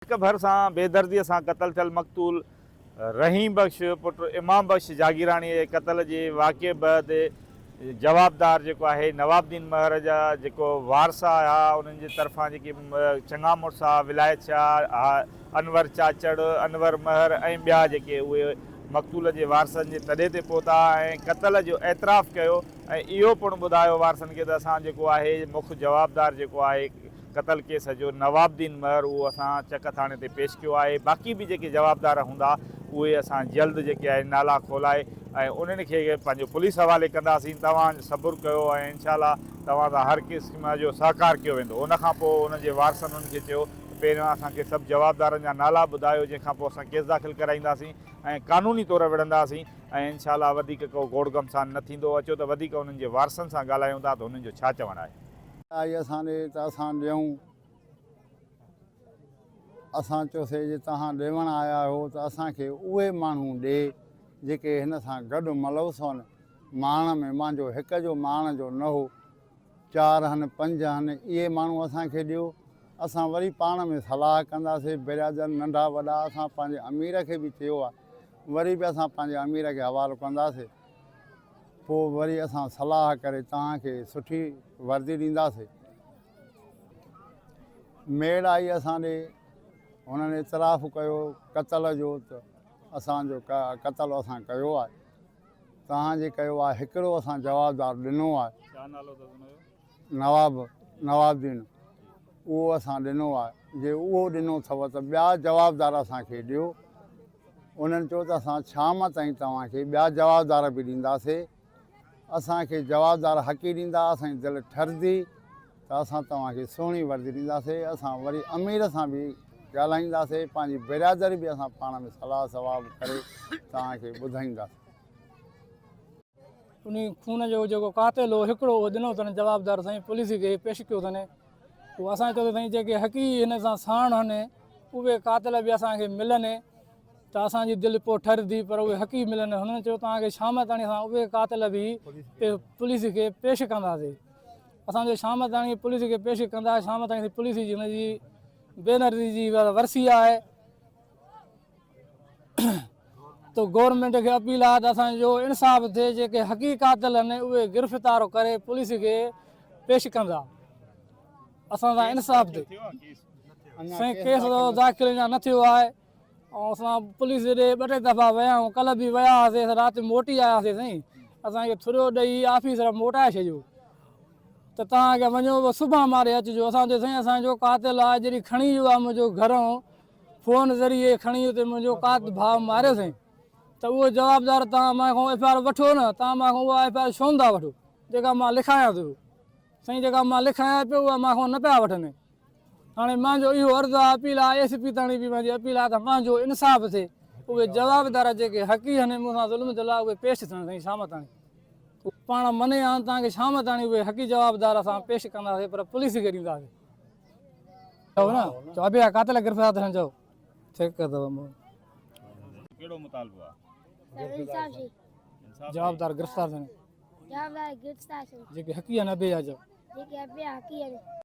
هڪ ڀرسان بيدرديء سان قتل ٿيل مقتول رحيم بخش پٽ امام بخش جاگيراڻي جي قتل جي واقعي بعد جوابدار جيڪو آهي نواب الدين مهر جا جيڪو وارث آهيا انهن جي طرفان جيڪي چڱا مڙس ها ولايت شاهه انور چاچڙ انور مهر ۽ ٻيا جيڪي اهي مقتول جي وارثن جي تڏي تي پهتا ۽ قتل جو اعتراف ڪيو ۽ اهو پڻ ٻڌايو وارثن کي ته اسان جيڪو آهي مک جوابدار جيڪو آهي قتل ڪيس جو نواب الدين مهر اهو اسان چڪ ٿاڻي تي پيش ڪيو آهي باقي به جيڪي جوابدار هوندا اهي اسان جلد جيڪي آهن نالا کولائي ۽ انهن کي پنهنجو پوليس حوالي ڪنداسين توهان صبر ڪيو ۽ انشاء الله توهان سان هر قسم جو سهڪار ڪيو ويندو ان کان پوء انهن جي وارثن انهن کي چيو ته پهريان اسان کي سڀ جوابدارن جا نالا ٻڌايو جنهن کان پوء اسان ڪيس داخل ڪرائينداسين ۽ قانوني طور وڙهنداسين ۽ انشاء الله وڌيڪ ڪو گوڙ گهمسان نه ٿيندو اچو ته وڌيڪ انهن جي وارثن سان ڳالهايون ٿا ته انهن جو ڇا چوڻ آهي. آئي اسان ڏي ته اسان ڏيون. اسان چيوسي جي توهان ڏيوڻ آيا آهيو ته اسان کي اهي ماڻهو ڏي جيڪي هن سان گڏ ملوث هن. ماڻ ۾ مانجو هڪ جو ماڻ جو نه هو. چار هن پنج هن اهي ماڻهو اسان کي ڏيو. اسان وري پاڻ ۾ صلاح ڪنداسي. برادر ننڍا وڏا اسان پنهنجي امير کي به چيو آهي. وري به اسان پنهنجي امير کي حوالو ڪنداسي. پوء وري اسان صلاح ڪري توهان کي سٺي وردي ڏينداسي. ميڙ آئي اسان ڏي، هنن اعتراف ڪيو قتل جو ته اسان جو قتل اسان ڪيو آهي، توهان جي ڪيو آهي، هڪڙو اسان جوابدار ڏنو آهي. ڇا نالو اٿس ان جو؟ نواب نواب الدين، اهو اسان ڏنو آهي، جي اهو ڏنو اٿو ته ٻيا جوابدار اسان کي ڏيو. انهن چيو ته اسان شام تائين توهان کي ٻيا جوابدار به ڏينداسي، اسان کي جوابدار حقي ڏيندا، اسان جي دل ٺرندي ته اسان توهان کي سهڻي وردي ڏينداسي، اسان وري امير سان به ڳالهائينداسي، پنهنجي برادري به اسان پاڻ ۾ صلاح ثواب ڪري توهان کي ٻڌائينداسي. انهي خون جو جيڪو قاتل هو هڪڙو اهو ڏنو اٿن جوابدار سائين پوليس کي پيش ڪيو اٿن پوء اسان چيو ته سائين جيڪي حقي هن سان ساڻ هن اهي قاتل به اسان کي ملن ته اسان جي دل پوء ٺرندي پر اهي حقي ملن هنن چيو توهان کي شام تاڻي اسان اهي قاتل به پوليس کي پيش ڪنداسي اسان جو شام تاڻي پوليس کي پيش ڪندا شام تاڻي پوليس جي هن جي بينرزي جي ورسي آهي ته گورنمينٽ کي اپيل آهي ته اسان جو انصاف ٿئي جيڪي حقي قاتل آهن اهي گرفتار ڪري پوليس کي پيش ڪندا اسان سان انصاف ٿئي سائين ڪيس داخل اڃا نه ٿيو آهي ۽ اسان پوليس ڏي ٻه ٽي دفعا ويا آهيون ڪلهه به ويا هئاسي رات موٽي آياسي سائين اسان کي ٿريو ڏئي آفيسر موٽائي ڇڏيو ته توهان کي وڃو سڀان ماري اچجو اسان چيو سائين اسان جو قاتل آهي جڏهن کڻي ويو آهي منهنجو گهرون فون ذريعي کڻي اتي منهنجو قات ڀاء ماريو اٿئي ته اهو جوابدار توهان مان کان ايف I R وٺو نه توهان مان کان اها ايف I R ڇو نٿا وٺو جيڪا مان لکايان ٿو سائين جيڪا مان لکايان پيو اها مان کان نه پيا وٺن هاڻي مانجو اهو عرض آهي اپيل آهي ايس پي تاڻي به مانجي اپيل آهي ته مانجو انصاف ٿئي اهي جوابدار جيڪي حقي هن مون سان ظلم ٿيل آهي اهي پيش ٿين سائين شام تاڻي پاڻ مني آن توهان کي شام تاڻي اهي حقي جوابدار اسان پيش ڪنداسين پر پوليس کي ڏينداسين چئو نه چئو ابي قاتل گرفتار ٿيڻ چئو چيڪ ڪر دو مون ڪهڙو مطالبو آ انصاف جي جوابدار گرفتار ٿيڻ جوابدار گرفتار ٿيڻ جيڪي حقي آهن ابي جا چئو جيڪي ابي حقي آهن.